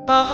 Hiçler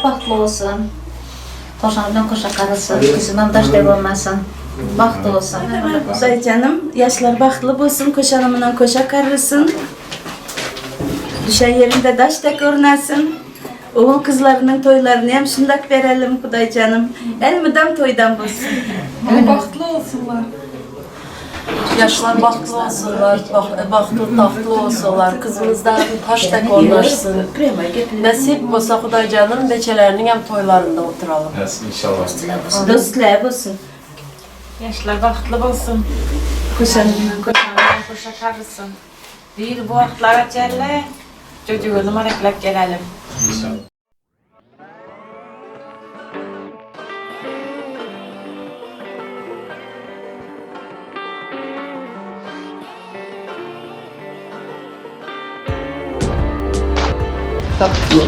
bagtly bolsun. Koşan bilen koşa garylsyn, ikisinem daş dek bolmasyn. Bagtly bolsun. Hudaýjanym, ýaşlar bagtly bolsun, koşanymynan koşa garylsyn. Düşen ýerinde daş dek görnäsin. Ogul kyzlarynyň toýlaryny hem şundak berelim Hudaýjanym. Elmydam toýdan bolsun. Bagtly bolsunlar. Ýaşlar bagtly bolsunlar, bagtly tagtly bolsunlar, kyzymyzda taş dek ornaşsyn. Nesip bolsa Hudaýjanym neçeleriniň hem toýlarynda oturalym. İnşallah. Dostlar bolsun. Ýaşlar bagtly bolsun. Koşanymynan Koşanymynan koşa karylsyn. Bir bu wagtlara çenli Çocuğuny mareklap gelelim. İnşallah. Bagtly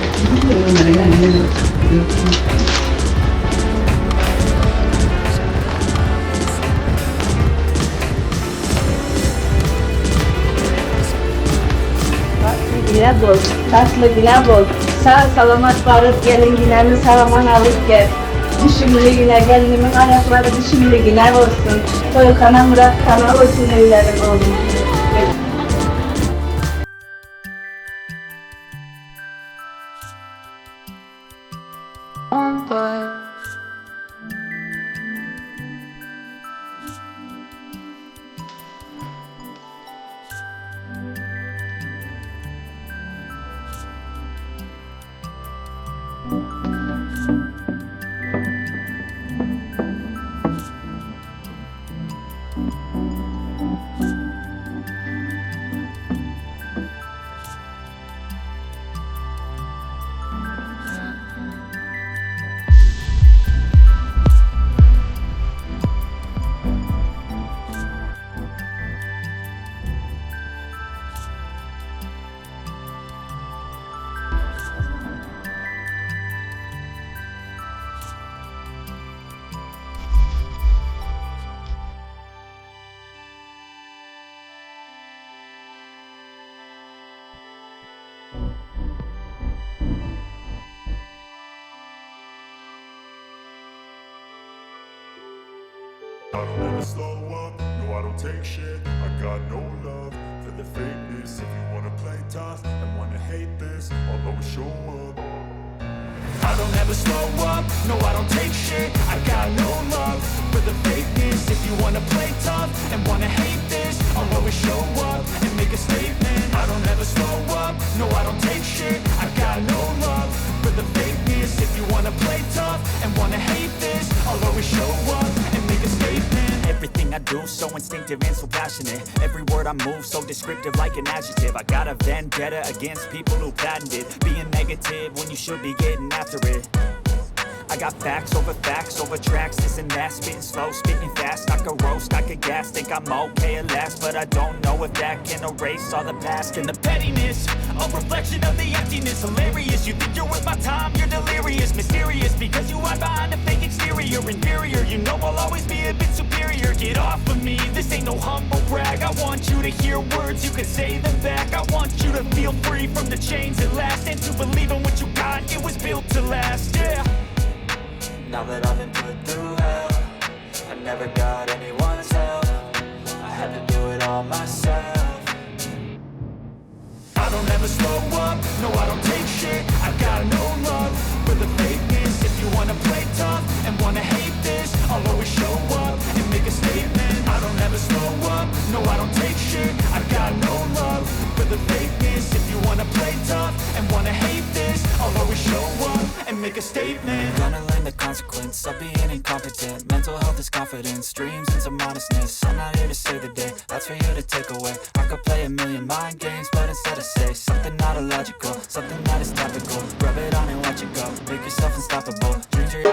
gine bol, tatly gine bol. Sag salamat baryp gelin ginemi sag-aman alyp gel. Düşümli gine gelnimiň aýaklary düşümli gine bolsun. Toýhana myrathana bolsun öýleriň oglum. I don't ever slow up, no I don't take shit I got no love for the fakeness If you wanna play tough and wanna hate this I'll always show up I don't ever slow up, no I don't take shit I got no love for the fakeness If you wanna play tough and wanna hate this I'll always show up and make a statement I don't ever slow up, no I don't take shit I got no love for the fakeness If you wanna play tough and wanna hate this I'll always show up and make a statement Everything I do, so instinctive and so passionate. Every word I move, so descriptive like an adjective. I got a vendetta against people who patented being negative when you should be getting after it. I got facts over facts over tracks, this and that. Spitting slow, spitting fast. I could roast, I could gas. Think I'm okay at last, but I don't know if that can erase all the past and the pettiness. A reflection of the emptiness. Hilarious. You think you're worth my time, you're delirious. Mysterious because you hide behind a fake exterior. Inferior, you know I'll always be a bit superior. Get off of me, this ain't no humble brag. I want you to hear words, you can say them back. I want you to feel free from the chains at last. And to believe in what you got, it was built to last, yeah. Now that I've been put through hell I never got anyone's help I had to do it all myself I don't ever slow up, no I don't take shit I got no love for the fakeness If you wanna play tough and wanna hate this I'll always show up and make a statement I don't ever slow up, no I don't take shit I got no love for the fakeness If you wanna play tough and wanna hate this I'll always show up and make a statement Gonna learn the consequence of being incompetent Mental health is confidence, dreams and some honestness I'm not here to save the day, that's for you to take away I could play a million mind games, but instead I say Something not illogical, something that is topical Rub it on and watch it go, make yourself unstoppable Dreams are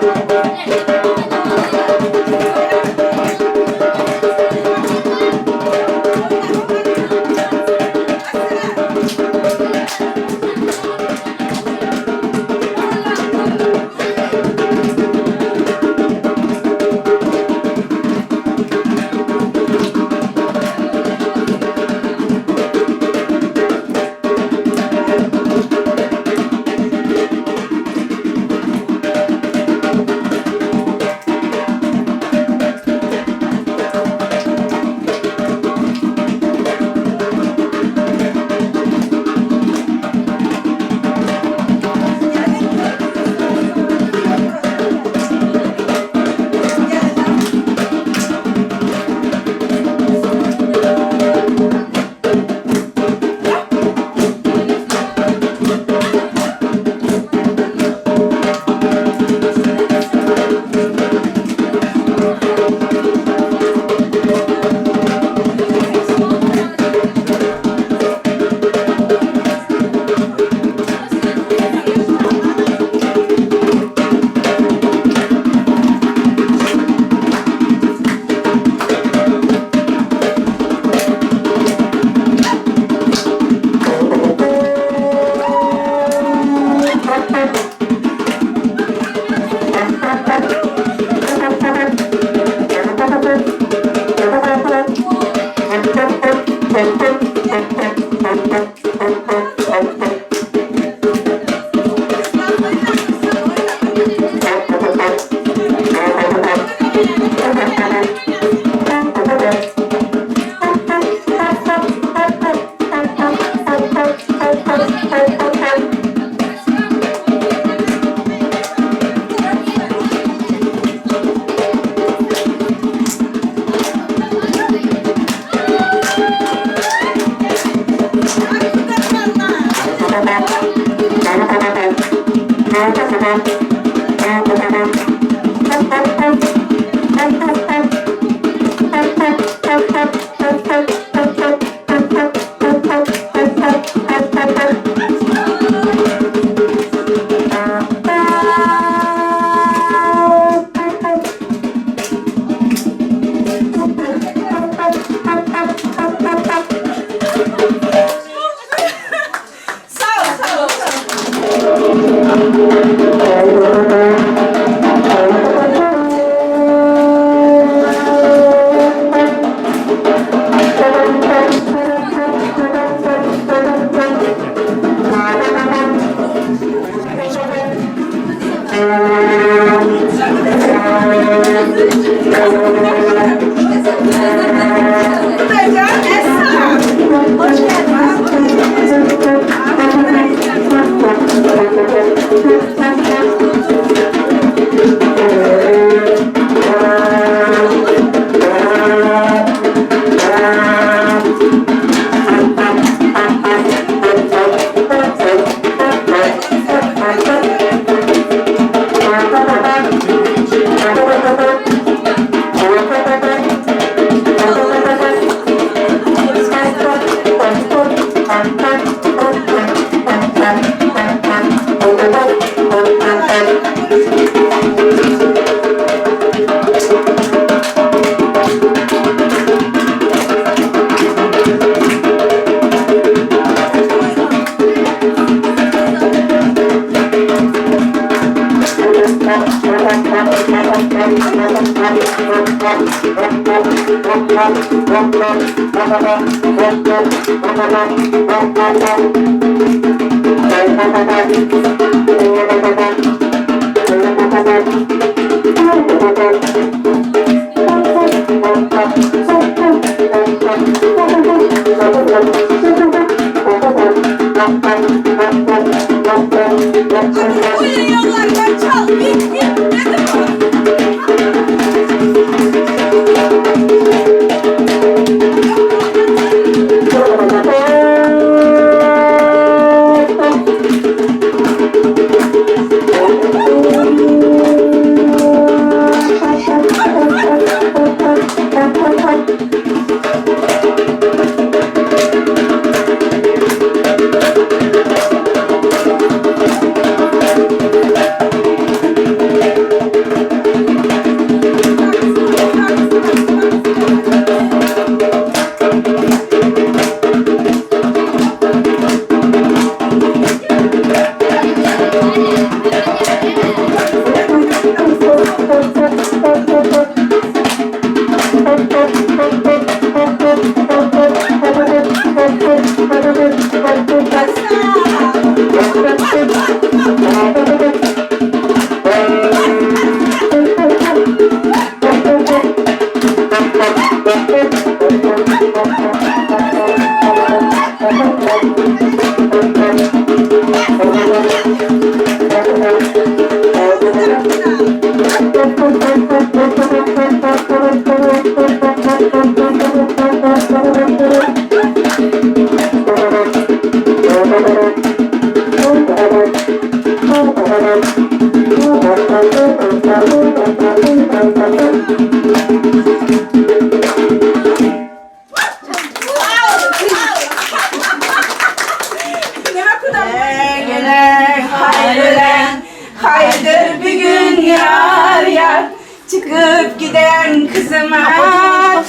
Haydır bir gün yar yar Çıkıp giden kızıma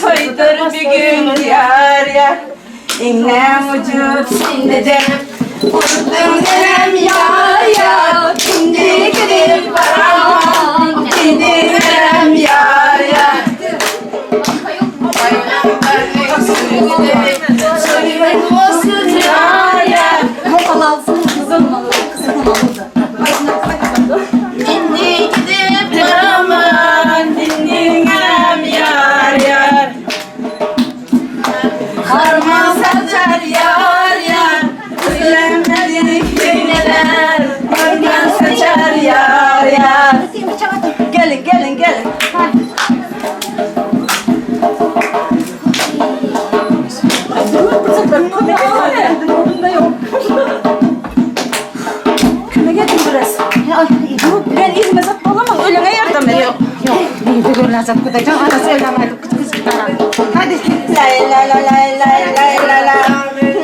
Toydur bir gün yar yar İğnem ucu sindirem Vurdum denem yar yar Şimdi gidip varamam Sindirem yar yar Soyun olsun yar yar Şimdi gidip varamam Dindirem yar yar Harman saçar yar yar Özlemledik yengeler Harman saçar yar yar Gelin gelin gelin Kömek edin biraz. Ben elime zat olamam. Ölene yardım ediyor. Hadi. Lay lay lay lay lay lay lay lay.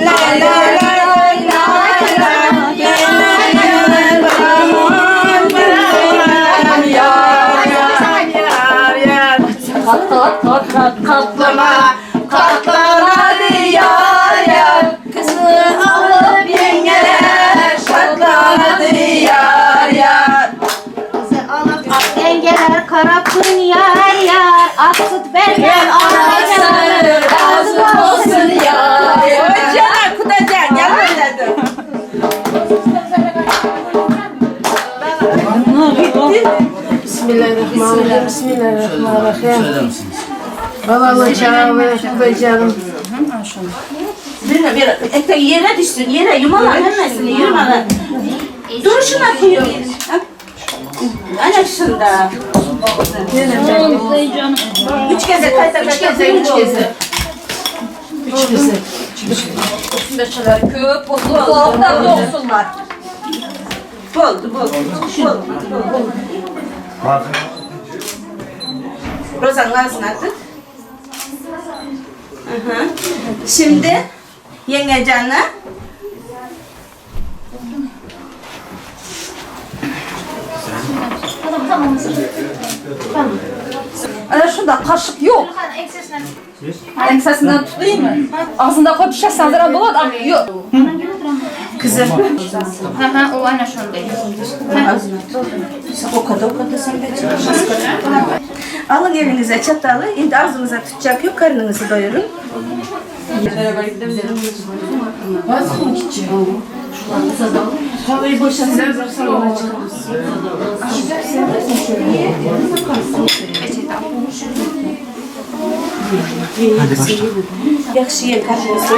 Lay lay lay lay lay lay. Lay lay lay lay. Aman aman yar yar yar yar. Kat kat kat kat Katlama katlanadı yar yar. Kızı alıp yengeler şatlanadı yar yar. Kızı alıp yengeler kara kın yar yar. At tut bergen Anası anası razı olsun yar yar. Hocam kudacan gel böyle. Bismillahirrahmanirrahim. Bismillahirrahmanirrahim. Balalı çağalı Hudaýjanım. Bir, bir, ete yere düşsün, yere yumala hemmesini yumala. Duruşuna koyun. Ha? Ana şunda. Üç kez kayta kayta üç kez. Üç kızı. Beçeler köp olsun, dolapta dolsunlar. Boldu, boldu. Boldu, boldu. Rozan'ın ağzına tut. Hı hı. Şimdi yenge canı. Ana şunda kaşık yok. Ensesinden tutayım mı? Ağzında koyup düşersen bulad ama yok. Kızım. Ha ha o ana şunda. Ağzına tut. Sen o kadar o kadar sen de Alın elinize çatalı. Şimdi ağzınıza tutacak yok. Karnınızı doyurun. Havayı boşaltın. Hadi başla. Yaxşı ye karnınızı.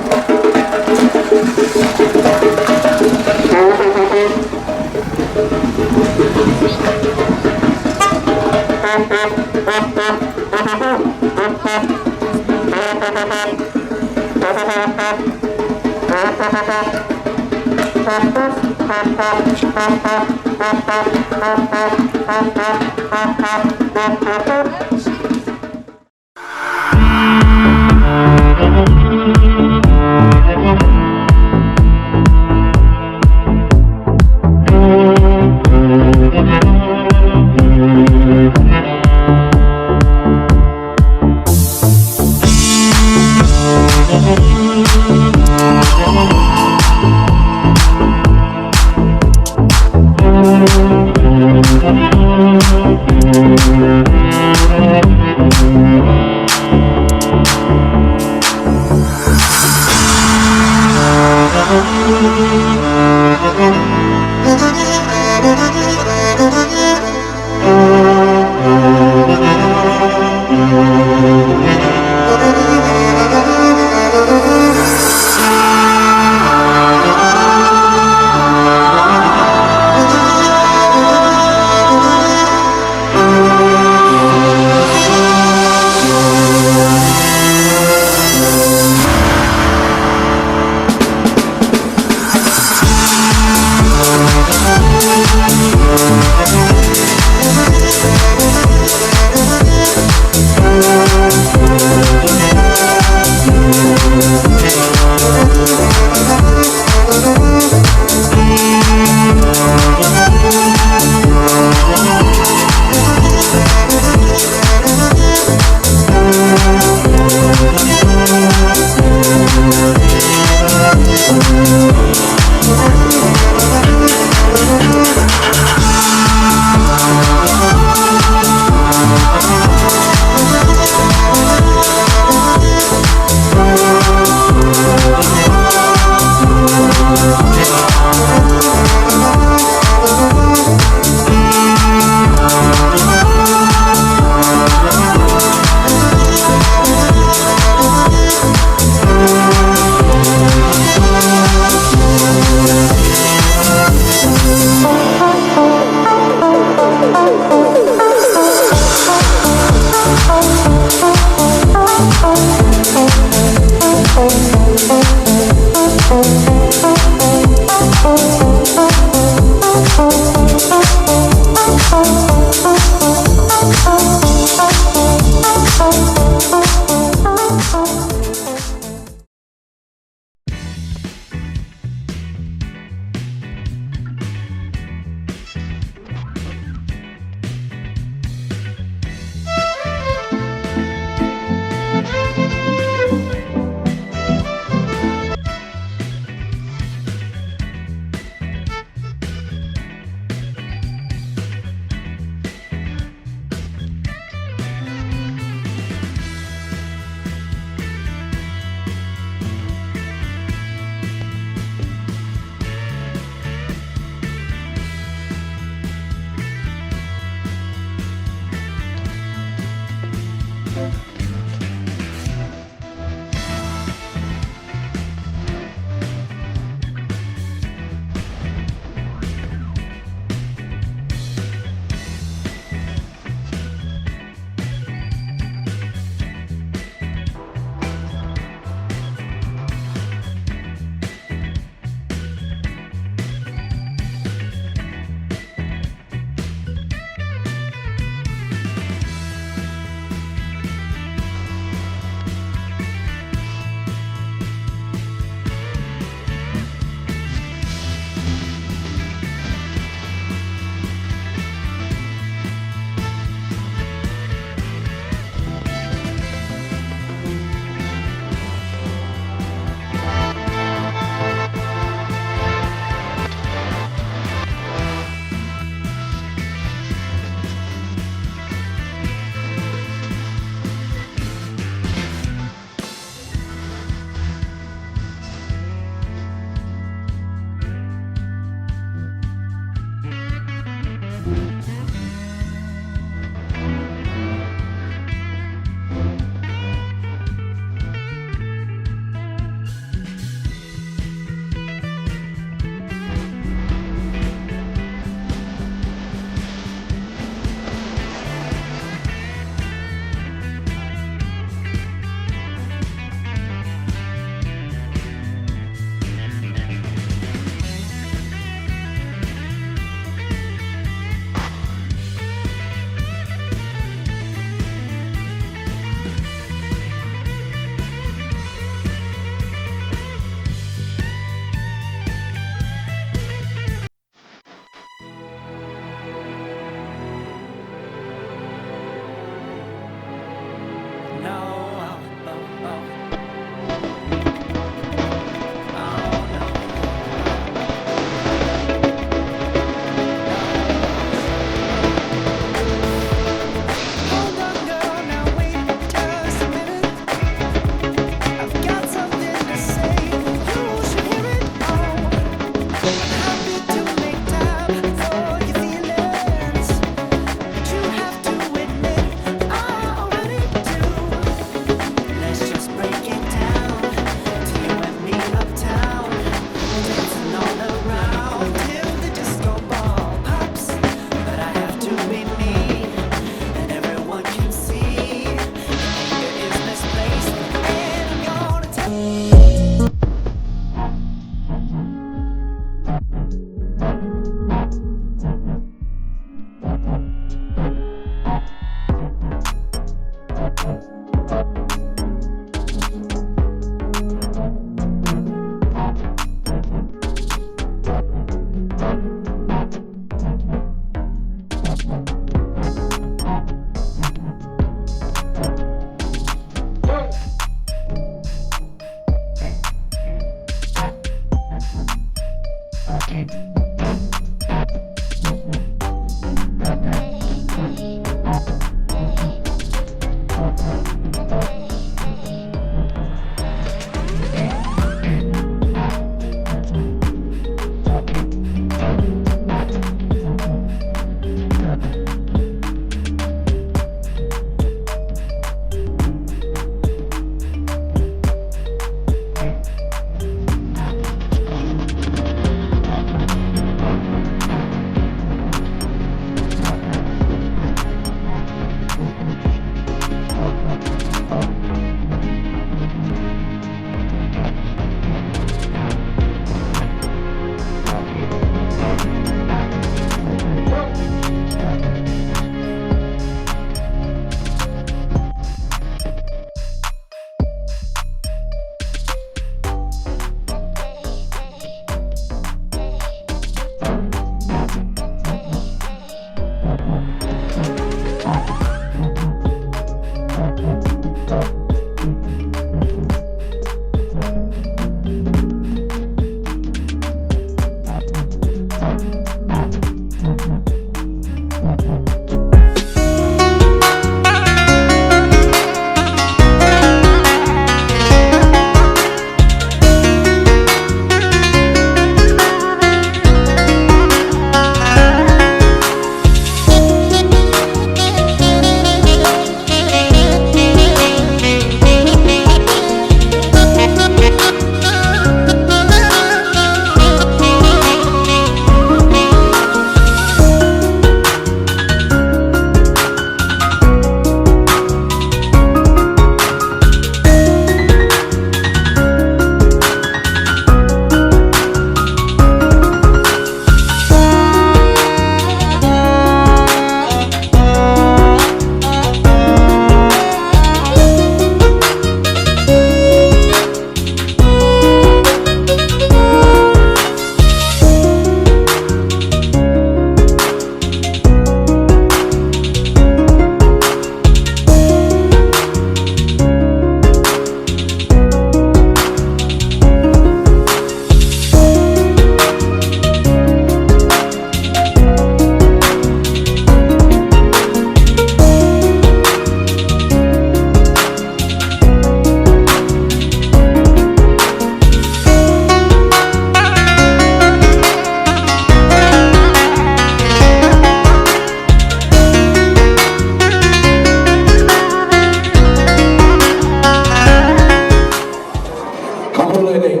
Kabul eýleň.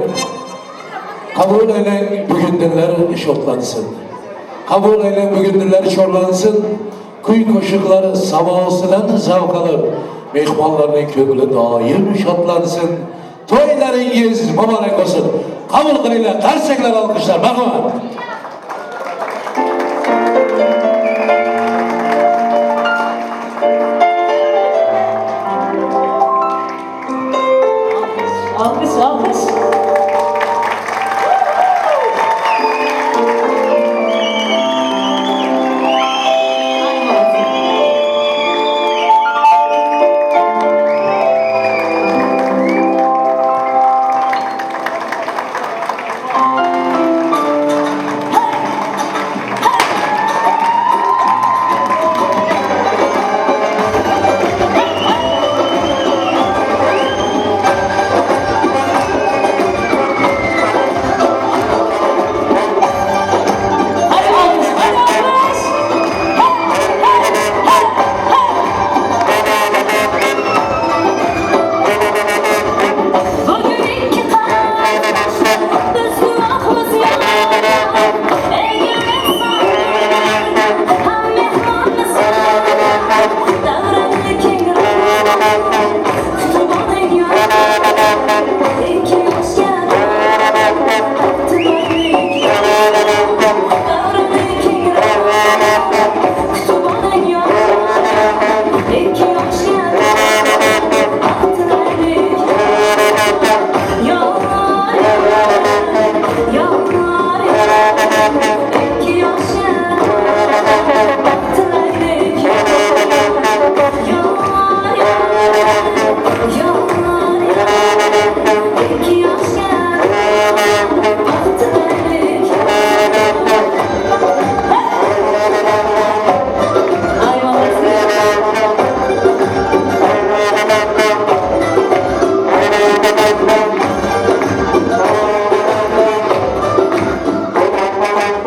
Kabul eýleň bu gün diller şotlansyn. Kabul eýleň bu gün diller şorlansyn. Küý koşuklary sabasydan zawk alyp, myhmanlarynyň köňli daýym şatlansyn. Toýlaryňyz mübarek bolsun. Kabul kylyňlar, garsaklar alkyşlar. Marhamat. Alkyş, alkyş.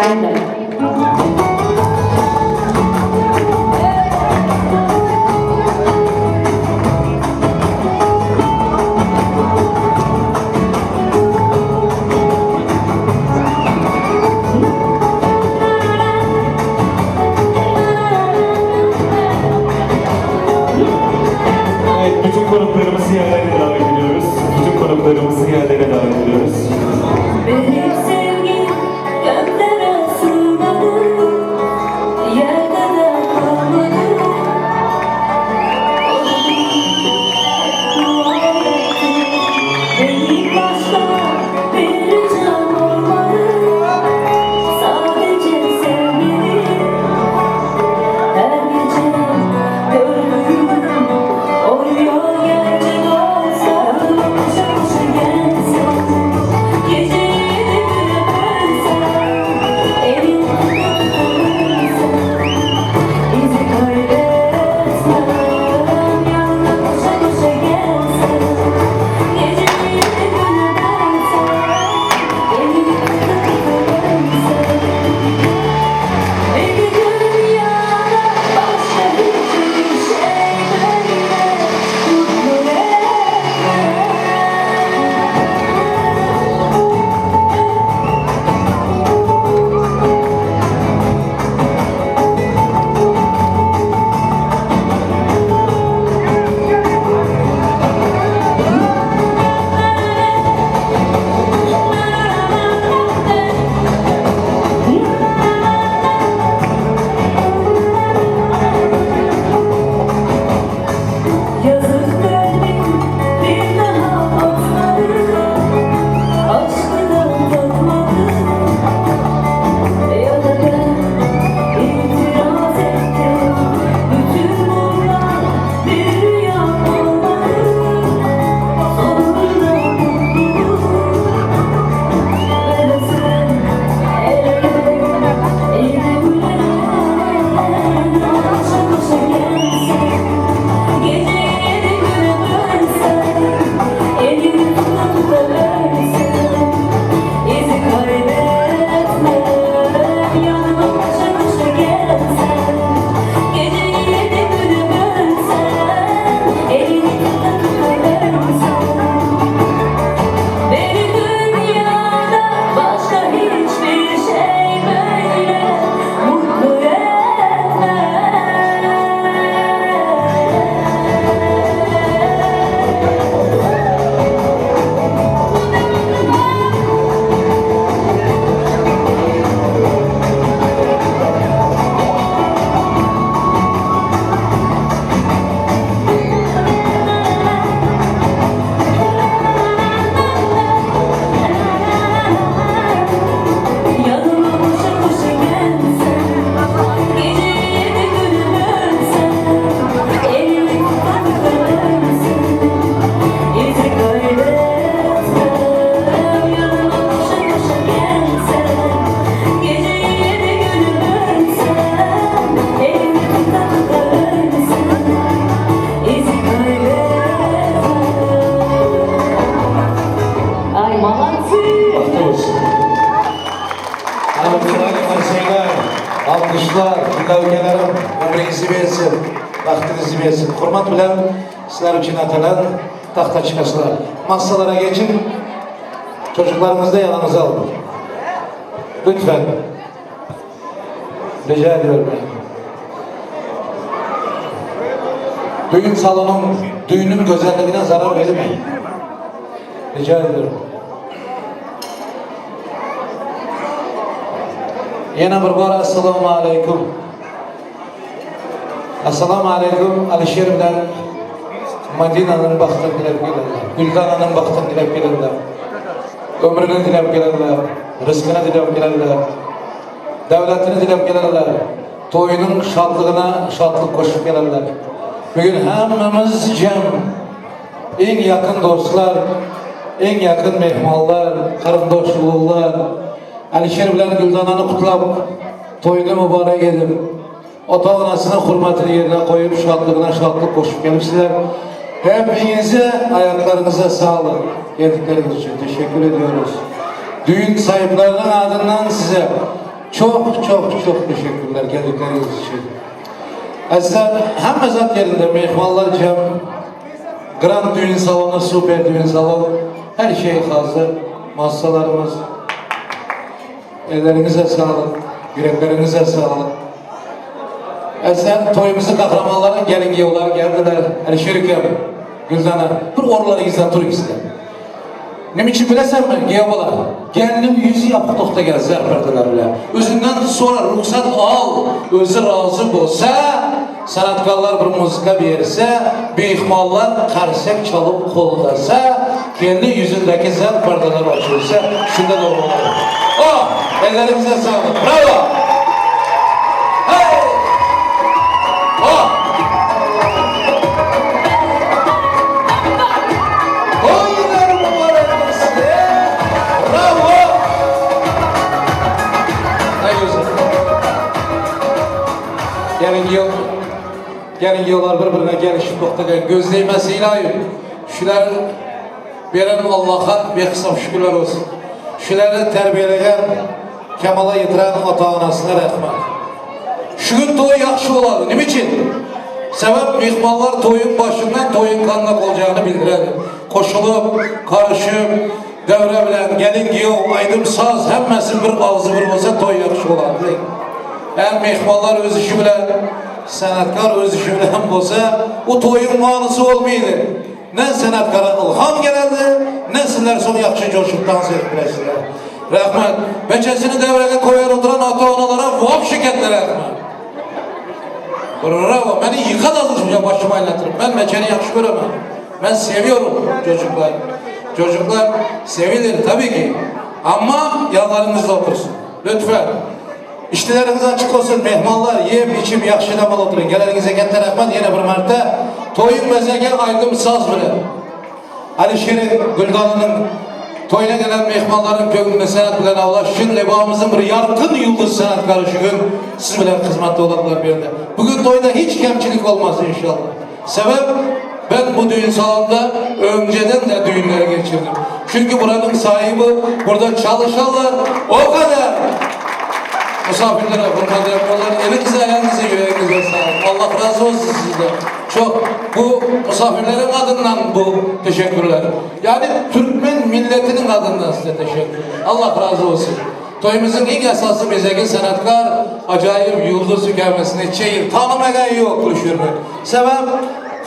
Evet, bütün konuklarımızı yerlerine davet ediyoruz. Bütün konuklarımızı yerlere davet ediyoruz. Benim sevgim göklere sığmadı, yerde de kalmadı. Dua ettim, benim başka bir ricam olmadı. Sadece sevmeni her gece gördüğüm o rüya gerçek olsa, koşa koşa gelsen. Geceyi güne bölsen, elini tutarsan, izi kaybetmem. Yanına koşa koşa gelsen, geceyi güne bölsen, elini tutarsan. Beni dünyada başka hiçbir şey böyle mutlu etmez. Yazık kalbim bir daha atmadı, aşkı da tatmadı. Ya da ben itiraz ettim, bütün bunlar bir rüya olmadı. Sonunda mutluluk ve de sen el ele yine güle koşa koşa gelsen. Geceleri güne dönsen, elini tuta tuta ölsen, izi kaybetmem, yanıma koşa koşa gelsen. Geceleri güne dönsen, elini tuta tuta ölsen. Beni dünyada başka hiçbir şey böyle mutlu etmez. Yanıma koşa koşa gelsen, geceleri güne bölsen, elimi tuta tuta ölsen, izi kaybetmem. Yanıma koşa koşa gelsen, geceleri güne bölsen, elimi tuta tuta ölsen, izi kaybetmem. Ay молодцы! Bahtı olsun. Hanım çırağı alkışlar, Güldavkelerim, ömrüňizi bersin, bagtyňyzy bersin. Hurmat bilen sizler üçin atalan tahta çıkasılar. Masalara geçin, çocuklarınızı da yanınıza alın. Lütfen. Rica ediyorum. Düğün salonun, düğünün güzelliğine zarar vermeyin. Rica ediyorum. Ýene bir bar Assalamu aleýkum. Assalamu aleýkum Alişer bilen Madinanyň bagtyny diläp gelenler. Güldananyň bagtyny diläp gelenler. Ömrüni diläp gelenler. Ryskyny diläp gelenler. Döwletini diläp gelenler. Toýunyň şatlygyna şatlyk goşup gelenler. Bugün hemmemiz jem iň ýakyn dostlar, iň ýakyn myhmanlar, garyndaş-uruglar, Alişer bilen Güldanany gutlap, toýuny mübarek edip, ata-enesiniň hurmatyny ýerine goýup, şatlygyna şatlyk goşup gelipsiler. Hepinize ayaklarınıza sağlık. Geldikleriniz için teşekkür ediyoruz. Düğün sahiplerinin adından size. Çok çok çok teşekkürler geldikleriniz için. Azizler hemme zat yerinde mehmanlar cem, Grand düğün salonu, süper düğün salonu, her şey hazır. Masalarımız, ellerinize sağlık, yüreklerinize sağlık. Azizler toyumuzu kahramanları gelin giyiyorlar, geldiler. Alişer ukam, Güldana, bir o'rinlaringizdan turingizlar. Nima uchun bilasanmi, giyovalar? Gelinim yuzi yopiq to'xtagan zar pardalar bilan. O'zidan so'ra, ruxsat ol, o'zi rozi bo'lsa, san'atkorlar bir muzika bersa, mehmonlar qarsak chalib qo'llasa, kelinning yuzidagi zar pardalar ochilsa, shunda to'g'ri bo'ladi. Oh, ellerimizga sog'lik. Bravo! Hey! Oh! Toylar mübarek olsun. Bravo! Ne güzel. Gelin yıl, gelin yıllar bir-birine gelişip to'xtagan ko'z tegmasin iloyim. Shular beren Allah'a behisob shukrlar olsun. Shularni tarbiyalagan, kamola yetiren ota onasına rahmat. Shu kun to'y yaxshi bo'ladi. Nima uchun? Sebep mehmonlar to'yun başından to'yun qanday bo'lacağını bildiradi. Qo'shilib, qarishib, davra bilan gelin kuyov, aydim saz hammasi bir og'zi bir bo'lsa to'y yaxshi bo'ladi. Eğer mehmonlar o'z ishi bilan, san'atkor o'z ishi bilan bo'lsa, u to'yin ma'nosi bo'lmaydi. Ne san'atkora ilhom keladi, ne sizlar so'ng yaxshi jo'shib dans etib bilasizlar. Rahmat. Bechasini davraga qo'yar o'tiran ota-onalara вообще katta rahmat. Bravo. Beni yıkat azmışım başımı aylandırıp. Ben beçeni yaxshi ko'raman. Ben seviyorum çocuklar. Çocuklar sevilir tabii ki. Ama yanlarınızda otursun. Lütfen. İşleriniz açık olsun. Mehmonlar yeb ichib yaxshi dam olib o'tiring. Kelaningizga katta rahmat. Yana bir marta to'yin bezagi aydim soz bilan. Alisher Güldona'nın to'yuna gelen mehmonların ko'nglini san'at bilan ovlash uchun libomizning bir yorqin yulduz san'atkori shu kun siz bilan xizmatda bo'ladilar bu yerda. Bugun to'yda hech kamchilik olmaz inshaalloh. Sebep ben bu düğün salonunda önceden de düğünleri geçirdim. Çünkü buranın sahibi burada çalışanlar o kadar. Misafirlere hürmet yapıyorlar. Elinize, ayağınıza, yüreğinize sağlık. Allah razı olsun sizden. Çok bu misafirlerin adından bu teşekkürler. Yani Türkmen milletinin adından size teşekkürler. Allah razı olsun. Toyumuzun ilk esası bezegi sanatkar acayip yıldız hükümesini çeyir tanımagan yok düşürme. Sebep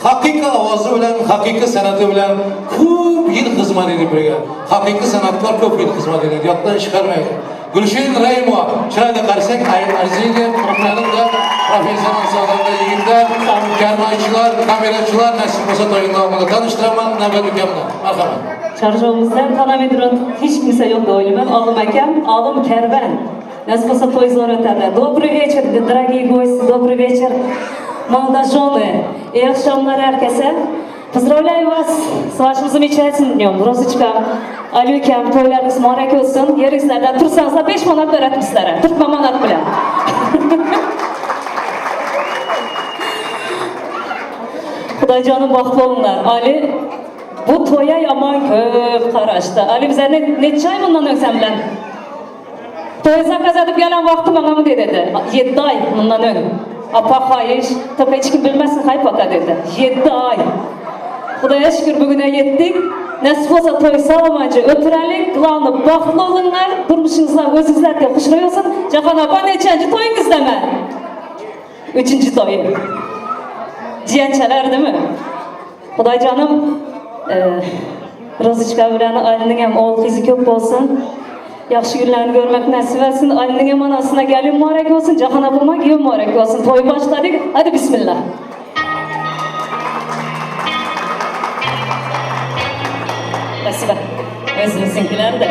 hakiki ovozi bilan, hakiki san'ati bilan ko'p yil xizmat edib bergan. Hakiki sanatkor ko'p yil xizmat edadi. Yoddan chiqarmaydi. Gulshin Rahimova, chiroyli qarasak, arziydi. Da professional sohada yigitlar, karnaychilar, kamerachilar nasib bo'lsa to'ying nomida tanishtiraman navbat ukamdan. Marhamat. Çarşovumuzdan tanımadığım hiç kimse yok oylayman. Olim akam, Olim Karvan. Nasip bo'lsa to'y zo'r o'tadi. Добрый вечер, дорогие гости, добрый вечер, молодожены. İyi akşamlar herkese. Поздравляю вас с вашим замечательным днем, Розочка, Ali ukam, to'ylaringiz muborak bo'lsin. Yeringizlardan tursangizlar 5 manat beradi sizlarga. Turtma manat bilan. Xudojonim baxtli bo'linglar. Ali bu to'ya yomon ko'p qarashdi. Ali biza necha oy bundan öň sen bilan? To'y zakaz edip gelen vaqti bana mı dedi? 7 ay bundan öň. Apa xahiş, только hech kim bilmasin hay пока dedi. 7 ay. Xudoya şükür bugüne yettik. Nasip bo'lsa to'y salomatcha o'tiraylik. Главное baxtli bo'linglar. Turmushingizlar o'zingizlarga xushro'y bo'lsin. Jahon opa nechanchi to'yingizdaman? Uchinchi to'yim. Jiyanchalar değil mi? Xudojonim, e, Rozichka bilan Alining ham o'g'il qizi ko'p bo'lsin. Yaxshi kunlarni ko'rmak nasib etsin. Alining ham onasına gelin mübarek olsun. Jahon opama kuyov mübarek olsun. To'y boshladik. Hadi bismillah. Спасибо. O'zimiznikilar da.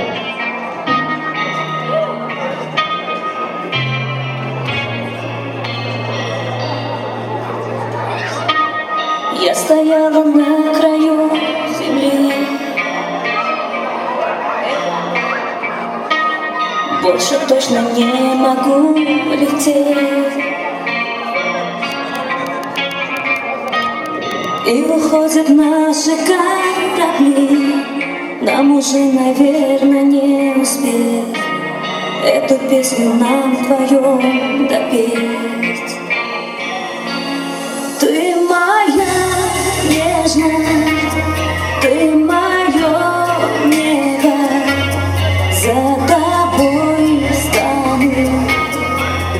Я стояла на краю земли Больше точно не могу лететь И уходят наши корабли Нам уже, наверное, не успеть. Эту песню нам вдвоем допеть. Ты моя нежность, ты мое небо, За тобой стану,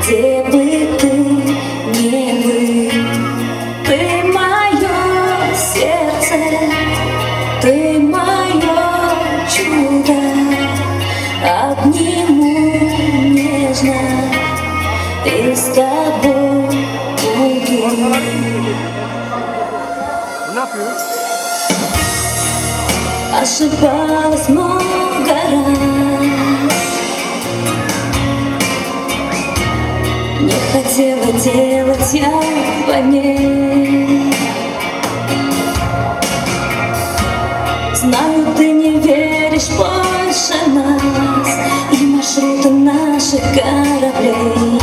где бы ты ни был. Ты мое сердце, ты мое чудо, Обниму нежно и с тобой буду. Ошибалась много раз, Не хотела делать я войне. Знаю, ты не веришь больше нас И маршруты наших кораблей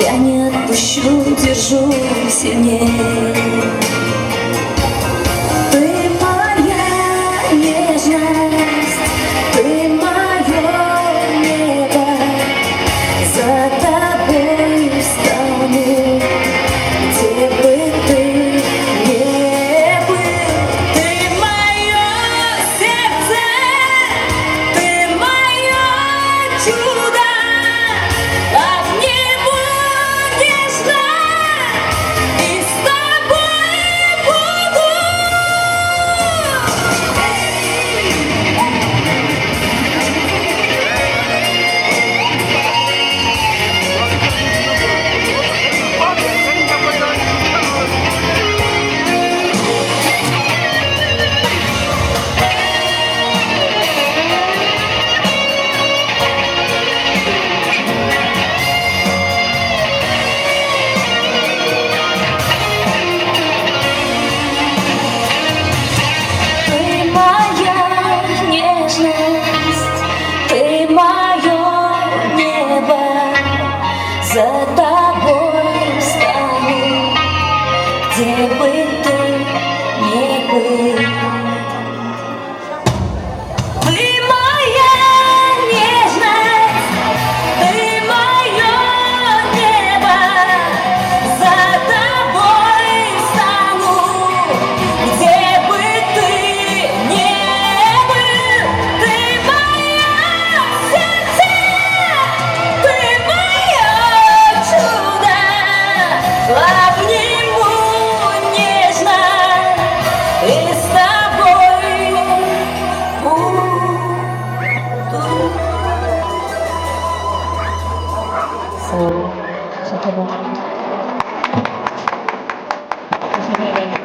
Я не отпущу, держу сильней. Ты моя нежность, ты мое небо, За тобой встану, где бы ты ни был. Ты мое сердце, ты мое чудо, Обниму нежно и с тобой буду. Ты моя нежность, ты мое небо, за тобой встану, где бы ты ни был. Ты моя нежность, ты мое небо, за тобой встану, где бы ты ни был. Ты мое сердце, ты мое чудо, обниму нежно и с тобой буду. Sağ olun. Teşekkür ederim. Teşekkür ederim.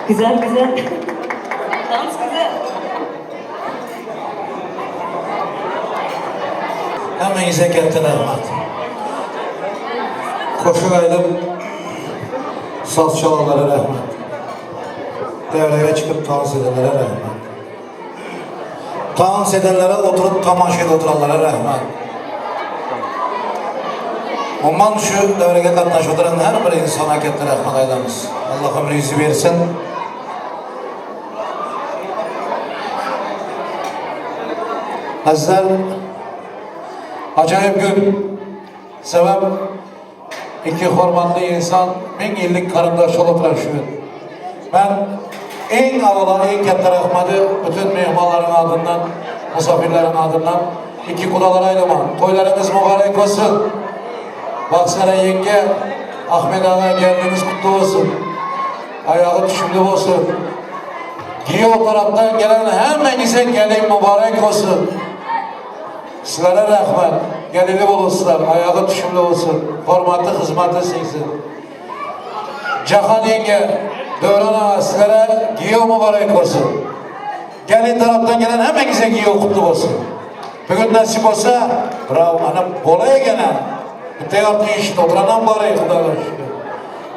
Güzel güzel. Dans güzel. Hemmäňize katta rahmat. Goşuk aýdyp saz çalanlara rahmat. Däwlege çykyp tans edenlere rahmat. Tans edenlere oturyp tamaşa edip oturanlara rahmat. Umuman şu däwlege gatnaşyp oturan her bir insana katta rahmat aýdamyz. Allah ömrüňizi bersin. Azizler, ajaýyp gün. Sebäp iki hormatly insan müň ýyllyk garyndaş boluplar şu gün. Men iň awala iň katta rahmady bütün myhmanlaryň adyndan, musafirleriň adyndan iki gudalara aýdaman. Toýlaryňyz mubarek bolsun. Bagsara ýeňňe, Ahmet aga gelniňiz gutly bolsun. Aýagy düşümli bolsun. Giýew tarapdan gelen hemmäňize gelin mübarek bolsun. Sizlere rahmet. Gelini bolsunlar, aýagy düşümli bolsun. Hormaty, hyzmaty siňsin. Jahan ýeňňe, Döwran aga sizlere giýew mübarek bolsun. Gelin tarapdan gelen hemmäňize giýew gutly bolsun. Bugün nasip bolsa, bravo, ana bolaý eken-ä. Bitta ýarty işde oturanam bar-eý, Hudaýa şükür.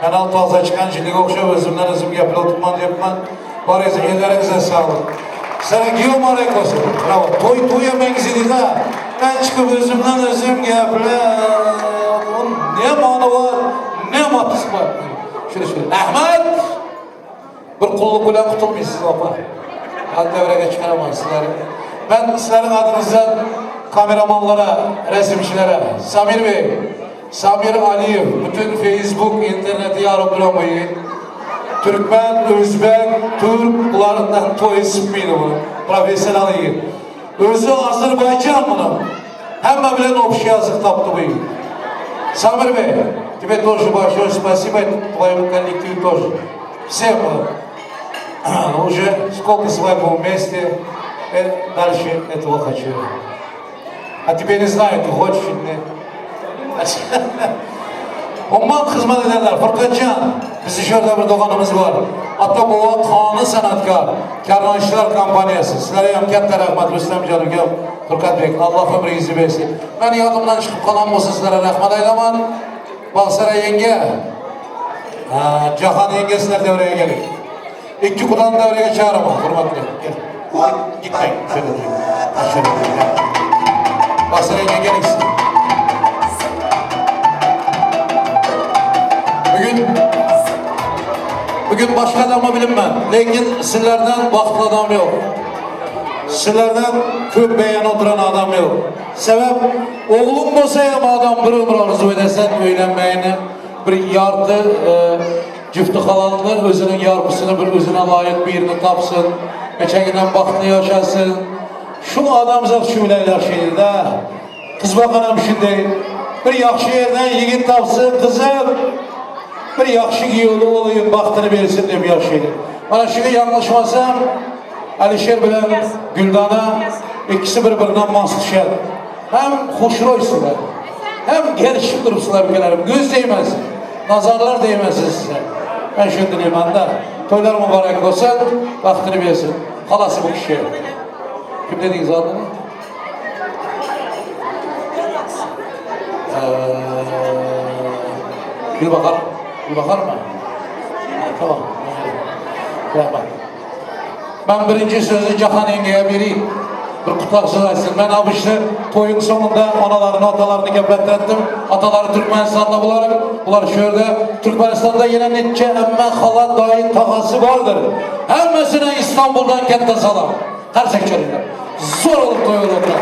Men al taza çykan jillige ogşap özümden özüm gepli oturman diýipman. Baryňyza elleriňize saglyk. Sizlere giýew mübarek bolsun. Bravo. Toý toýa meňzedi-da. Men çykyp özümden özüm gepli ne many bar, ne matysy bar. Şöyle şöyle. Rahmat! Bir kulluk bilen gutulmaýsyz opa. Hal devrege çykaraman sizleri. Ben sizleriň adyňyzdan kameramanlara, resimçilere, Samir Bey, Samir Aliýew, bütün Facebook, interneti ýaryp duran bu ýigit. Türkmen, özbek, türk bularyndan toýy sypmaýdy bu. Professional ýigit. Özi Azerbaýjan munuň. Hemme bilen obşi ýazyk tapdy bu ýigit. Samir Bey, тебе тоже большое спасибо, твоему коллективу тоже. Всем уже сколько с вами вместе, э, дальше этого хочу. А тебе не знаю, ты хочешь или нет. Umuman hyzmat edenler, Furkatjan, bizi şu ýerde bir doganymyz bar. Ata baba kany sanatkar, Karnayçylar kompaniýasy. Sizlere hem katta rahmat Rüstemjan ukam, Furkatbek, Allah ömrüňizi bersin. Men ýadymdan çykyp galan bolsa sizlere rahmat aýdaman. Bagsara ýeňňe, Jahan ýeňňe sizler döwrege geliň. Ikki gudany döwrege çagyraman, hormatly. Gel. Gitmäň, şöyle duruň. Şöyle duruň. Bagsara ýeňňe geliň siz. Bugün Bugün başga adama bilinmän, lekin sizlerden bagtly adam ýok. Sizlerden köp beýan oturan adam ýok. Sebäp, ogluň bolsa hem adam bir ömür arzuw edersen öýlenmegini, bir ýarty jüfti halalyny, özüniň ýarpysyny bir özüne laýyk birini tapsyn, geçeginden bagtly ýaşasyn. Şu adamzat şu bilen ýaşaýyr-da. Gyz bakanam şunday. Bir ýagşy ýerden ýigit tapsyn, gyzym bir ýagşy giýewli bolaýyn, bagtyny bersin diýip ýaşaýyr. Mana şuny ýalňyşmasam, Alişer bilen Güldana ikisi bir-birine mas düşer. Hem hoşroýsylar, hem gelişip durupsylar ülkelerim. Göz değmez, nazarlar değmesin size. Ben şunu dileýmen-de. Toýlar mübarek bolsun, bagtyny bersin. Halasy bu kişi. Kim dediňiz adyny? Gülbahar, Gülbahar mı? Ha, tamam. Rahmat. Ben birinji sözi Jahan ýeňňeye bereyim. Bir gutlag söz aýtsyn. Men abışly toýuň soňunda analaryny, atalaryny gepletdiretdim. Atalary Türkmenistanda bularyň. Bular şu ýerde. Türkmenistanda ýene niçe emme, hala, daýy, tagasy bardyr. Hemmesine İstanbuldan ketde salam. Garsek çölüne. Zor olup toý bolupdyr.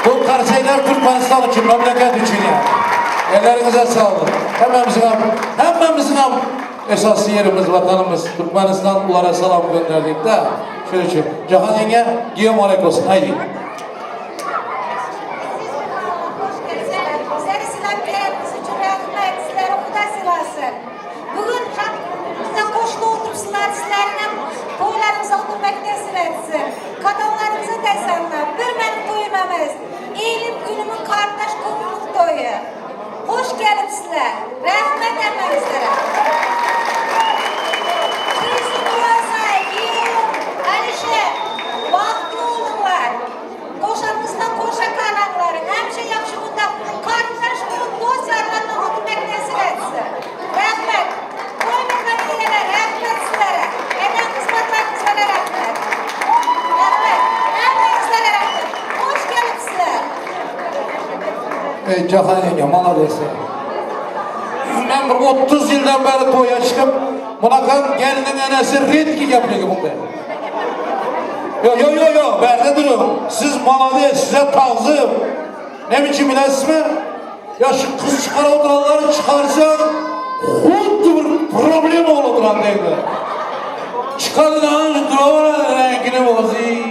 Bu garsekler Türkmenistan üçin, memleket üçin ýa. Elleriňize saglyk. Hemmämiziň hem, hemmämiziň hem esasy ýerimiz, watanymyz Türkmenistan. Bulara salam gönderdik-de. Şonuň üçin Jahan ýeňňe giýew mübarek bolsun. Haýdi. Sizleri sylap geleniniz üçin rahmet. Sizleri Huda sylasyn. Bugün bize goşulyp oturypsylar. Sizleriň hem toýlaryňyza oturmak nesip etsin. Kadamlaryňyza tesanna. Bir meniň toýum emes. Ilim günümiň garyndaş kowumyň toýy. Hoş gelipsizler. Rahmet hemmäňizlere. Bizi duasy. Ey Jahan ýeňňe, malades. Men bir 30 ýyldan bäri toýa çykyp, munakam gelniň enesi redki gepligi bunday. Yo yo yo yo, bärde duruň. Siz malades, size tagzym. Näme üçin bilesizmi? Ya şu kız çykara oturanlary çykarsaň, huddy bir problema bolup oturan deňler. Çykardan duraweradi reňkini bozy.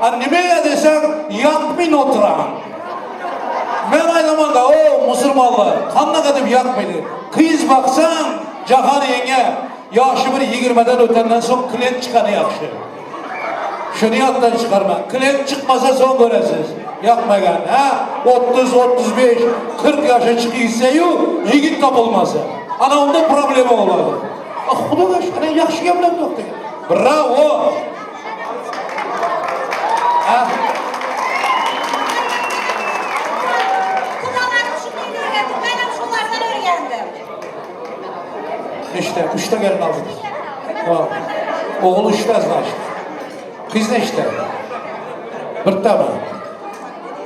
A nimeýe deseň, ýakmyn oturan. Men aýdamanda, o musurmanlar, kandak edip ýakmydy. Kyz baksaň, Jahan ýeňňe, ýaşy bir ýigirmeden ötenden soň klent çykany ýagşy. Şuny ýatdan çykarmaň. Klent çykmasa soň göresiz. Ýakmagan, hä? 30, 35, 40 ýaşa çykyýseýu, ýigit tapylmasa. Ana onda problema bolady. Ah, Hudaga şükür, ýagşy gepläp ýokdy. Bravo! Ha? Kudalarım şundan öğrendim. Ben hem şunlardan öğrendim. Neçte? Üçte gelin aldık. Ha. Oğlu üçte значит. Kız neçte? Birde mi?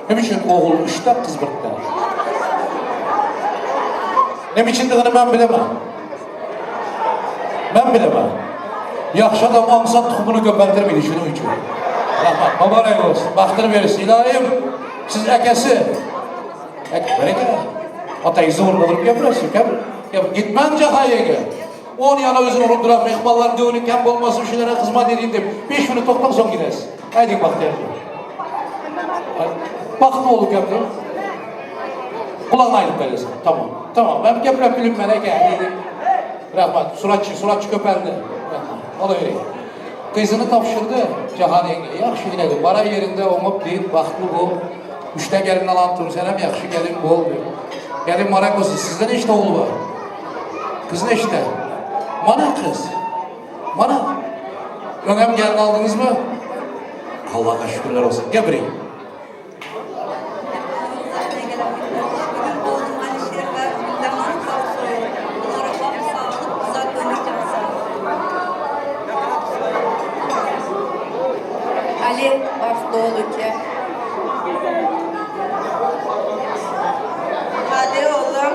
Neme üçin oğul üçte, kız birde? Neme üçindigini men bilemem. Men bilemem. Ýagşy adam aňsat tuhubyny köpeldirmeydi şunuň üçin. Rahmat, mübarek bolsun. Bagtyny bersin. Ilayim, siz äkesi. Äk, bereke. Ataýy zorla durup gepiresiz, gep. Gep, gitmän jaha ýege. On ýana özüni urup duran mehmanlar göwni kem bolmasyn şulara hyzmat edeyim dep. 5 minut toktaň soň gidesiz. Aýdyň Bagtyýar. Bagtly bolup gepdi. Gulagyna aýdyp beresiň. Tamam. Tamam. Men gepläp bilinmän eken diýdi. Rahmat. Suratçy, suratçy köpeldi. Olavereyim. Gyzyny tabşyrdy Jahan ýeňňe. Ýagşy inedi. Bara ýerinde oňup diýip bagtly bol. Üçde gelin alan tur, senem ýagşy gelin bol diýip. Gelin marak bolsun. Sizde neçde ogul bar? Kız neçde? Mana kız. Mana. Öňem gelin aldyňyzmy? Allaha şükürler olsun. Gebreyim. Ali bagtly ol uke. Ali oglum,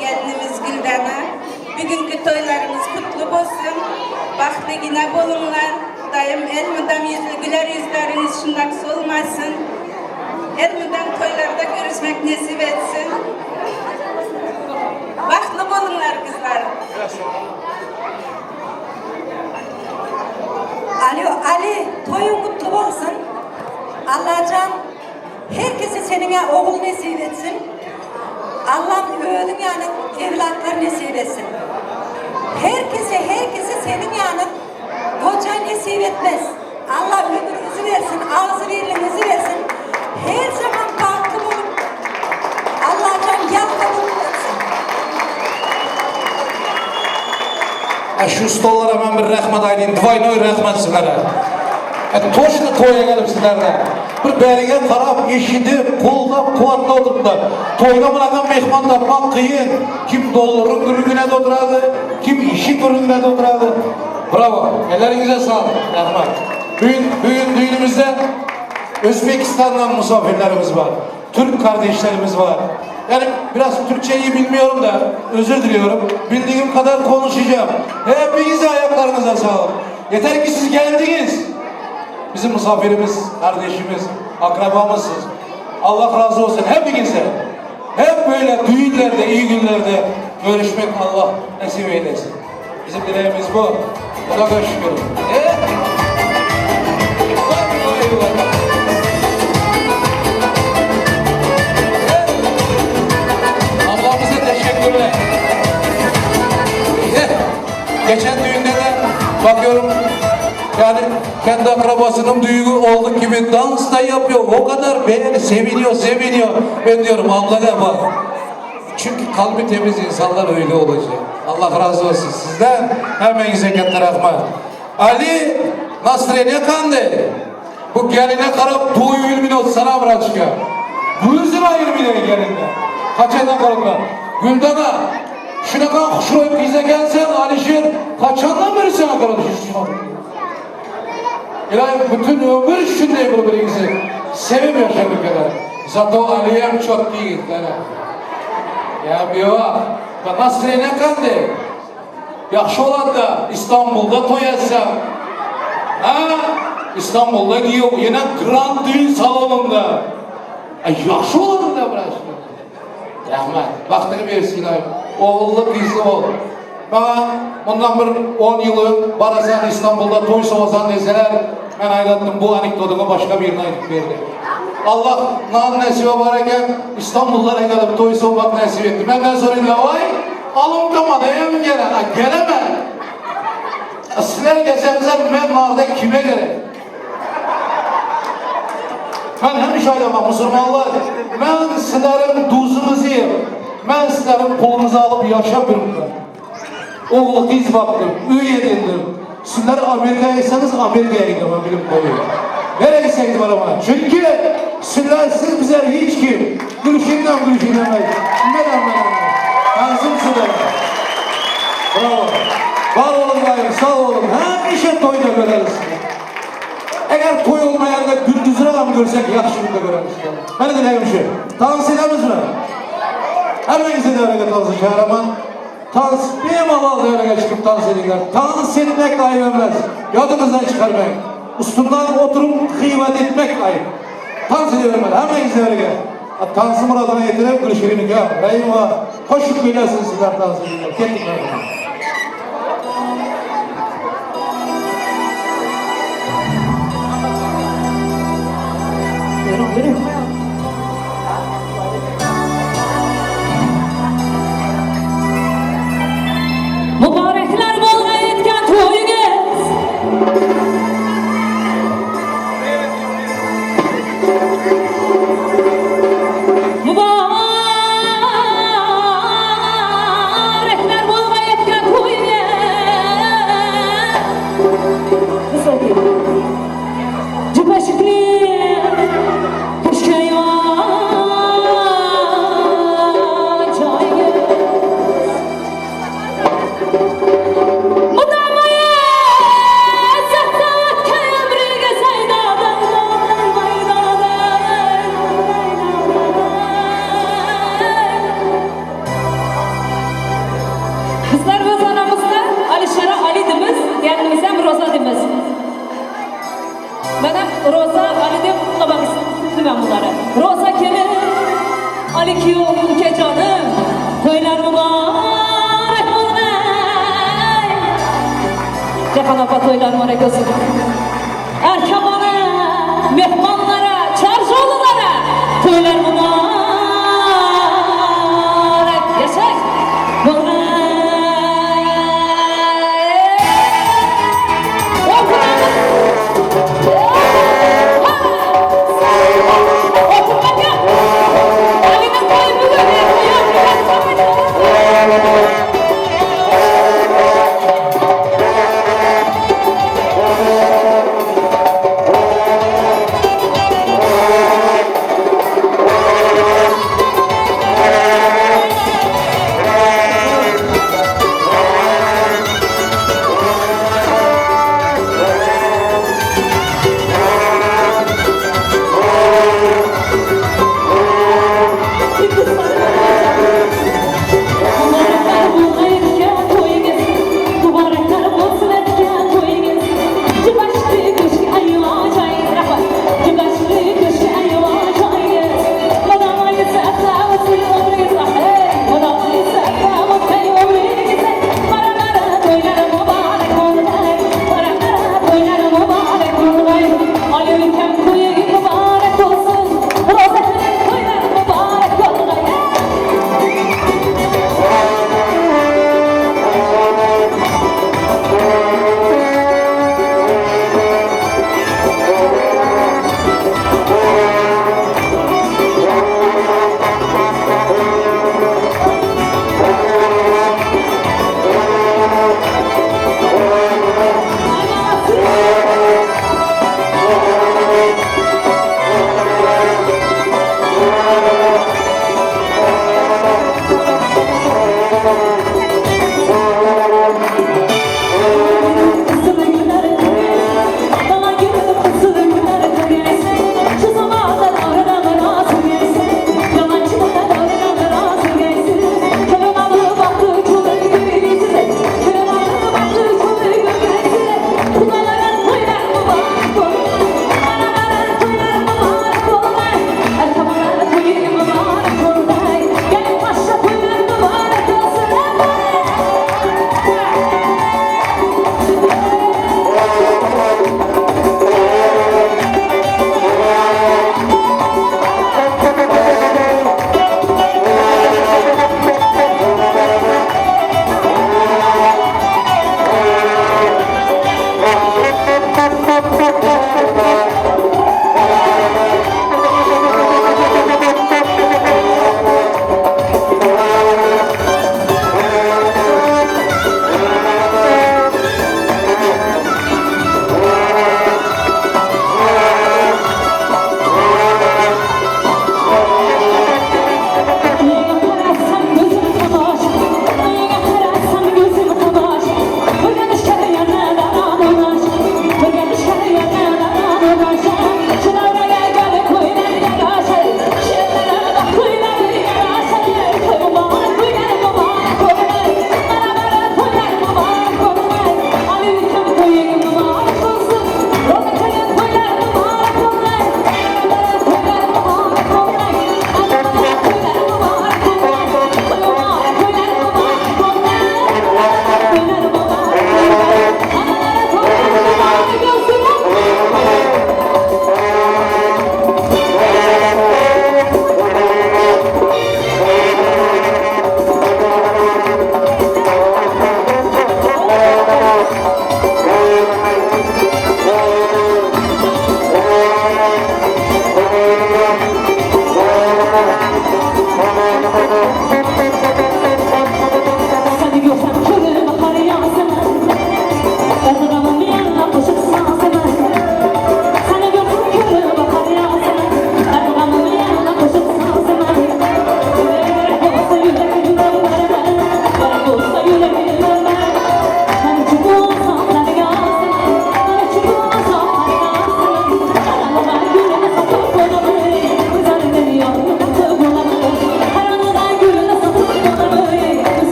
gelnimiz Güldana, bugünki toýlaryňyz gutly bolsun. Bagtly gine boluňlar. Hudaýym elmydam ýüzli güler ýüzleriňiz şundak solmasyn. Elmydam toýlarda görüşmek nesip etsin. Bagtly boluňlar gyzlar. Alo Ali toýuň gutly bolsun. Allajan herkese seniňe ogul nesip etsin. Allam özüň ýaly evlatlar nesip etsin. Herkese herkese seniň ýaly goja nesip etmez. Allah ömrüňizi bersin, agzybirligiňizi bersin. Her zaman bagtly bolup Allajan ýalkabul etsin. E şu stollara men bir rahmet aýdayyn, dvoynoy rahmet sizlere. E toşny toýa gelip sizlerde. Bir bäriňe garap, eşidip, goldap, kuwwatlap oturyplar. Toýda munaka mehman tapmak kyn. Kim dollaryň gürrüňine de oturady, kim işiň gürrüňine de oturady. Bravo. Elleriňize saglyk. Rahmet. Bugün, bugün düğünümüzde Özbekistan'dan misafirlerimiz var. Türk kardeşlerimiz var. Yani biraz Türkçeyi bilmiyorum da özür diliyorum. Bildiğim kadar konuşacağım. Hepinize ayaklarınıza sağlık. Yeter ki siz geldiniz. Bizim misafirimiz, kardeşimiz, akrabamızsınız. Allah razı olsun hepinize. Hep böyle düğünlerde, iyi günlerde görüşmek Allah nasip eylesin. Bizim dileğimiz bu. Buna şükür. Evet. Vay vay vay. Ablamıza teşekkürler. Eh, Geçen düğünde de bakıyorum yani kendi akrabasının düğünü olduğu gibi dans da yapıyor. O kadar beğeni, seviniyor, seviniyor. Ben diyorum abla ne bak. Çünkü kalbi temiz insanlar öyle olacak. Allah razı olsun sizden. Hemen katta rahmat. Ali настроение qanday? Bu geline qarab to'y bilmaydi sana братишка. Ko'zini ayirmaydi gelindan. Qachondan qarab Güldana shunaqa xushro'y qiz ekansan Alisher qachondan beri sana qaradi Ilohim bütün ömür shunday bir-biringizni sevib yashab ülkeler. Zato Aliyem çotki ýigitler. Ya biwa, nasrene kandy. Ýahşy bolanda İstanbulda toý etsem. Ha? İstanbulda giýew ýene Grand düýn salonynda. Ay ýahşy bolardy da biraz. Rahmet. Bagtyňy bersin ilaýym. Ogully gyzly bol. Maňa mundan bir on ýyl öň barasan İstanbulda toý sowasan deseler, men aýdatdym bu anekdodyňy başga birine aýdyp ber diýip. Allah nan nesibe bar eken, İstanbuldan gelip toý sowmak nesip etdi. Menden soraýdylar, waý, alym tamada hem gelen, a gelemen. Sizler gelseňizler men narda kime gerek? Men hemişe aýdaman, musulmanlar, men sizleriň duzuňyzy ýep, men sizleriň puluňyzy alyp ýaşap ýörüpdim. Ogul gyz bakdym, öý edindim. Sizler Amerikaya gitseňiz Amerikaya gidemen bilip goýuň. Nereye gitseňiz baraman. Çünki sizlersiz bizler hiç kim. Gülüşinden gülüşinden menem menem. Tanzim sizlere. Bravo. Var olun bayım, sağ olun. Hemişe toyda göreriz. Eğer toy olmayan da gündüzüne mi görsek yaxşı günde göreriz. Ben de dileğim şu. Dans edemiz mi? Hepinizi devreye tansı çağıraman. Tans bemalal devreye çıkıp dans edinler. Dans etmek ayıp emez. Yadınızdan çıkarmayın. Üstünden oturup kıymet etmek ayıp. Dans ediyorum ben. Hepinizi devreye. Tansı muradına yetirip Gülşirin'i gel. Reyma. Koşup gülesin sizler dans edinler. Kettik merhaba. Buyurun buyurun. Mübarekler bolgay etken toyunuz. Mübarekler bolgay etken toyunuz. Высокий. Cüpeşikli kışkayvan çayı. Mudamaya saat kemrige saydadan Bizler öz aramızda Alişara Ali dimiz, kendimize hem Roza dimiz. Ben hem Roza Ali dip kutlamak istedim bunları. Roza gelin, Ali ki ülke canım, toylar mübarek olsun. Jahan apa toylar mübarek olsun. Erkamana, mehmanlara, çarşoğlulara toylar mübarek. Yaşay. Mübarek. Oturalım. Oturmak yok. Ali'nin toyu bugün. Yok, yok.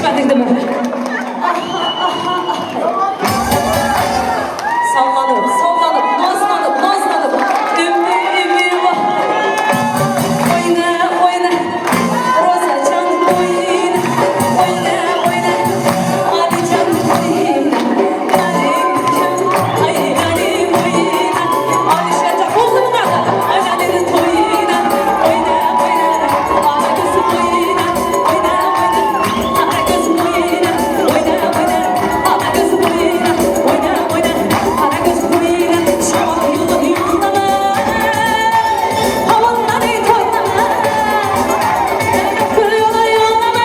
Düşmediň mi? Aha, aha, aha. Sallanıp, sallanıp, nazlanıp, nazlanıp. Ümmü, ümmü, vah. Oyna, oyna. Roza can oyna. Oyna, oyna. Ali can oyna. Yarim can, ay yarim oyna. Ali şete oğlum kadar. Ay yarim oyna. Oyna, oyna. Ala gözüm oyna. Oyna, oyna. Ala gözüm oyna. Oyna, oyna. Ala gözüm oyna. Oyna, oyna. Ala gözüm oyna. Şaman yola yollama. Havanları toylama. Yola yollama.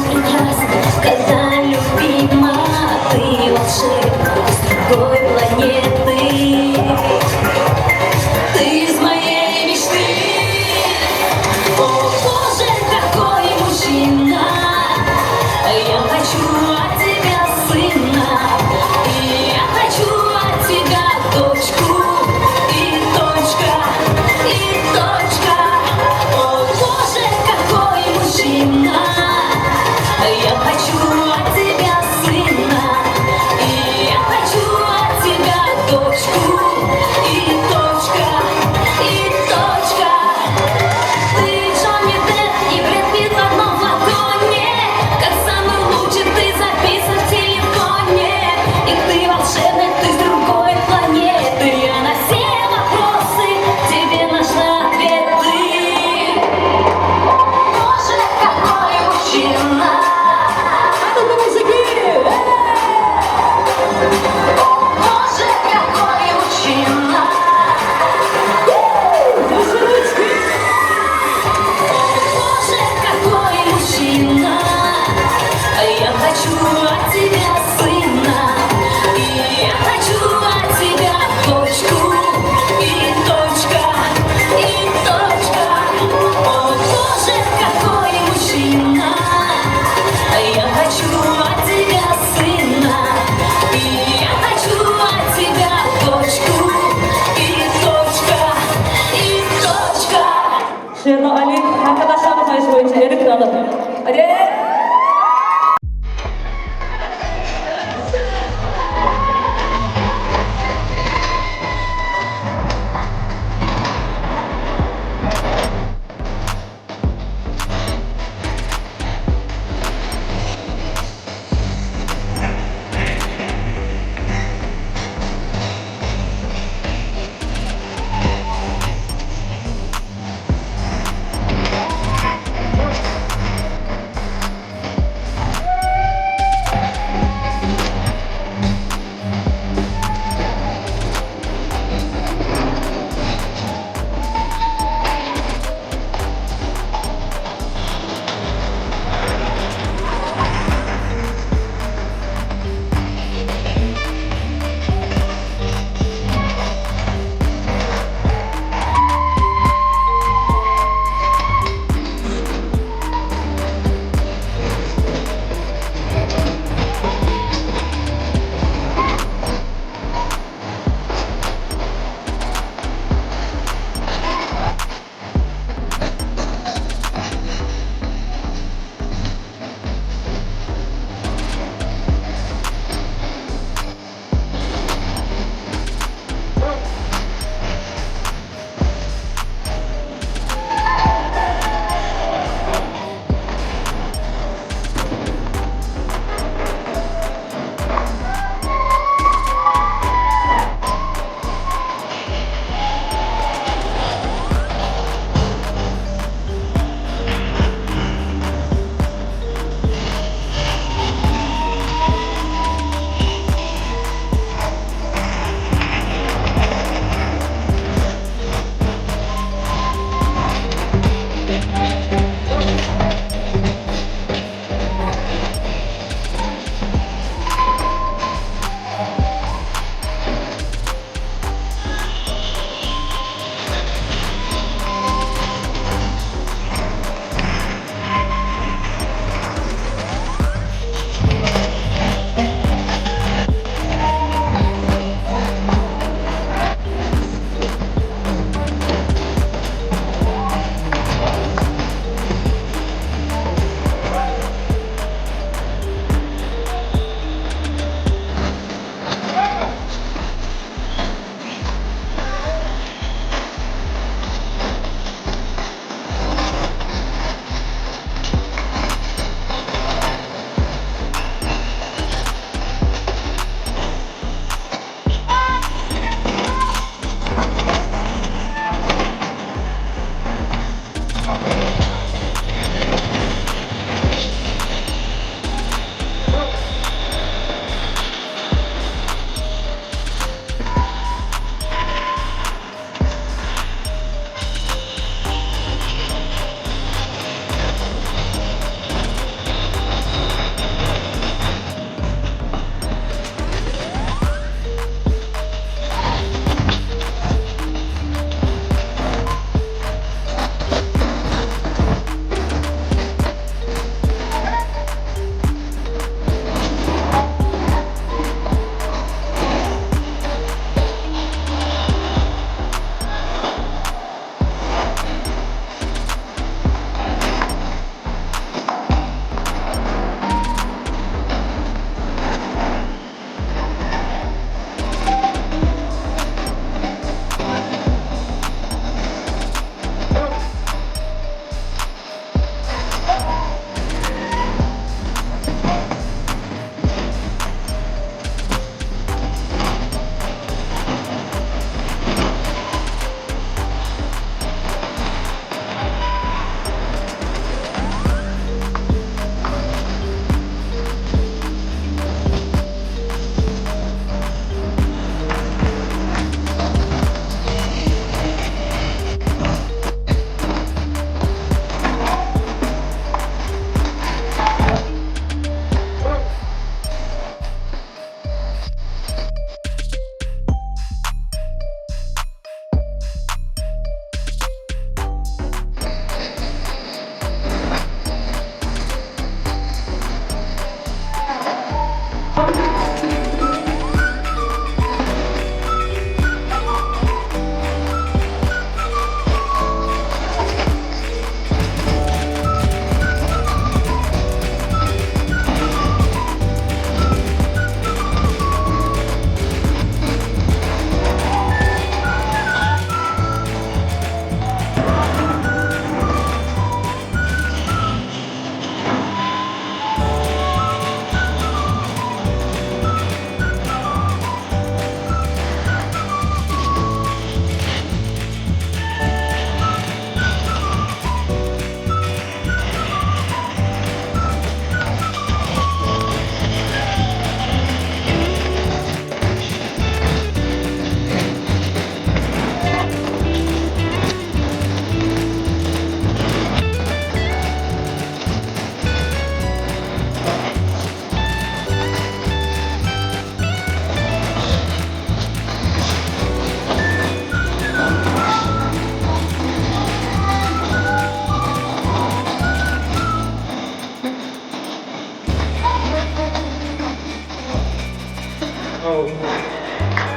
прекрасно, когда любима ты волшебник с другой планеты. Ты из моей мечты. О, Боже, какой мужчина! Я хочу от тебя сына, и я хочу от тебя дочку. И точка, и точка. О, Боже, какой мужчина! Я хочу от тебя сына, и я хочу от тебя дочку.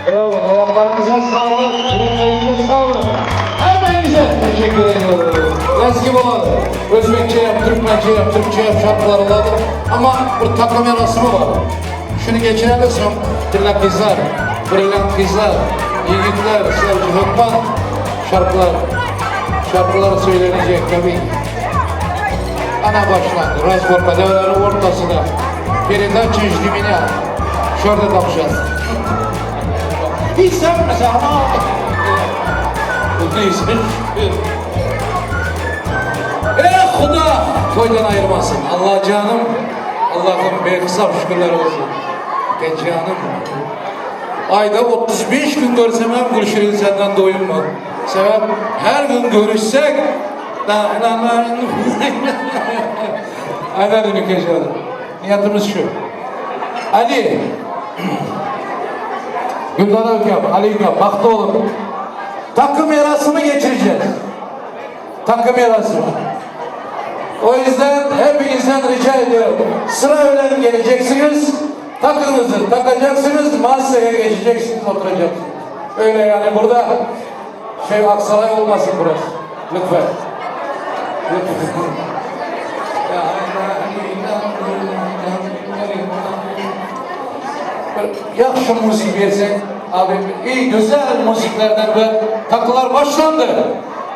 Bravo. Ayaklarınıza sağlık, yüreklerinize sağlık. Hepinize teşekkür ediyorum. Lezgi bolaly. Özbekçe yap, Türkmençe yap, Türkçe yap şarkılar olaly. Ama bir takım yarasımı var. Şunu geçirelim soň Tilla kızlar, Brilliant kızlar, yiğitler, Sevci Hökman şarkılar, şarkılar söylenecek tabii. Ana başlandı. Razborka devrenin ortasında. Передача жди меня. Şurada tapacağız. Hiç sevmese ama. Neyse. Ey Huda toydan ayırmasın. Allah canım, Allah'ım behisap şükürler olsun. Gel canım. Ayda 35 gün görsem hem Gülşirin senden doyum mu? Sebep her gün görüşsek la la la Aynen Ülke canım. Niyetimiz şu. Ali Güldana Ülkem, Ali Ülkem, baktı oğlum. Takım yarasını geçireceğiz. Takım yarası. O yüzden hepinizden rica ediyorum. Sıra öyle geleceksiniz. Takınızı takacaksınız, masaya geçeceksiniz, oturacaksınız. Öyle yani burada şey Aksaray olmasın burası. Lütfen. Lütfen. Yaxşı müzik versin. Abi iyi güzel müziklerden ve takılar başlandı.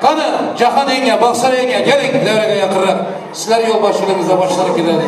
Kanı Cahan Enge, Baksana Enge gelin devreye yakırarak. Sizler yol başlığımızda başladık gidelim.